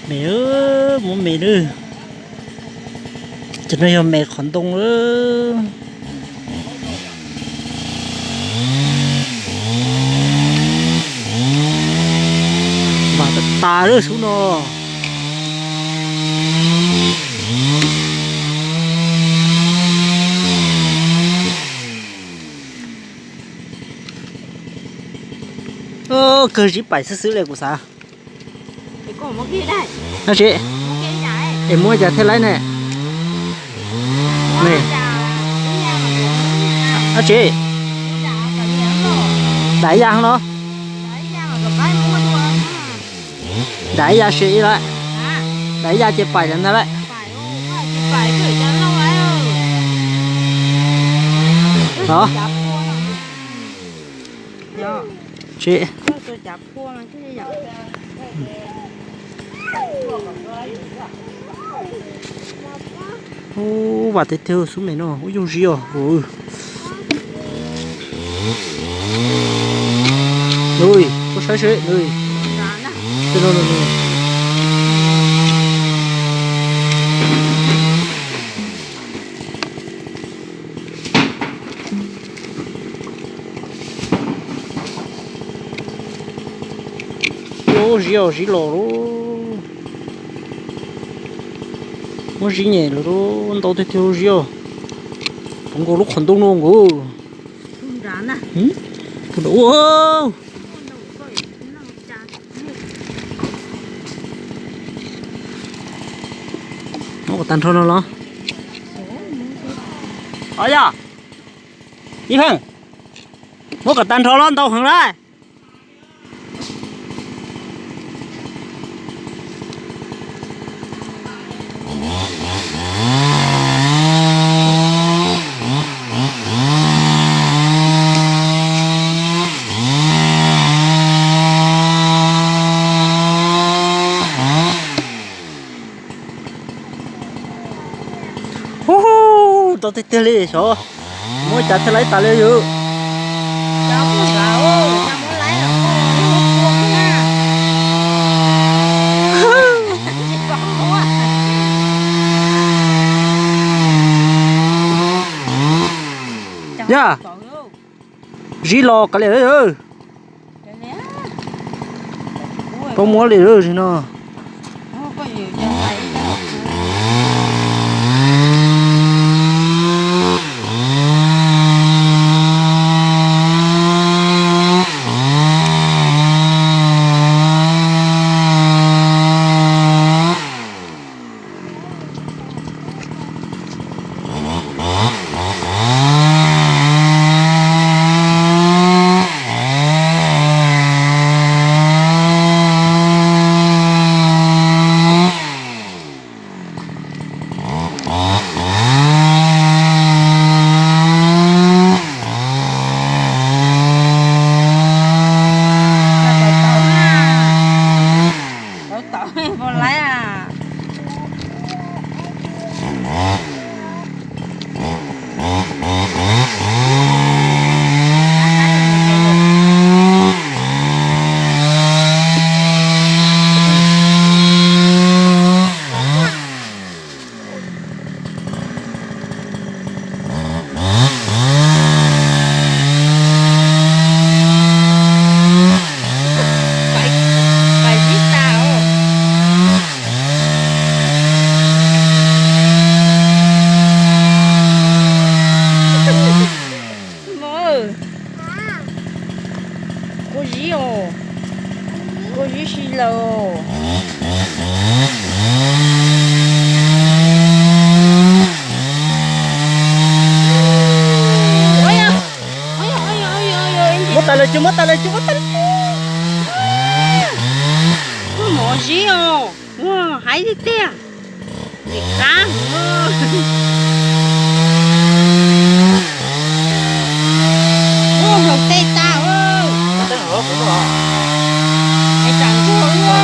Me, muab me lawm. Cov no yog me qhov ntoo lawm. Vam tas tas lawm xub no. Kawg zib pais xwb xwb li kuv xav. Ab tsi, es muab cas thiaj laib ne? Ab tsi, dam ib ya no. Dam ib ya si ib lawm. Dam ib ya ces pais ntag lawm. Los. Tsi. Ub, vam tiag tiag xub me no ub, yooj yim os. Koj saib seb. Ub, zib os, zib los lawm. Muab zib nyem lawm, ntau tiag tiag zib os. Puv nkaus lub qhov ntoo no nkaus. Muab kom tag nrho no los. Os yog, Ib Pheej, muab kom tag nrho los, ntau heev lawm. Hu hu, tau tiag tiag li xyov. Muab cas thiaj laib tas li yus. Yog, zib los kav liam. Pab muab li lawm no. Kua zib os, kua zib si laws os. Muab tas lawm ces, muab tas lawm ces, muab tas lawm ces. Kua mov zib os, ua haib tiag tiag. Qab, ua nplaum tej tas. Es tsam ntsuag ua.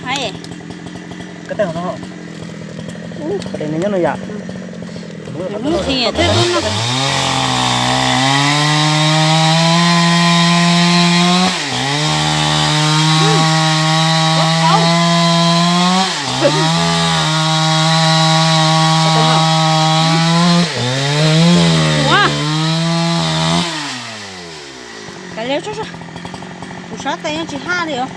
Haib. Ub, qhov dais no nyob no yom. Mus qhia twb no. Ua, kav liam, kuv sab tes yeej tsis haj li os.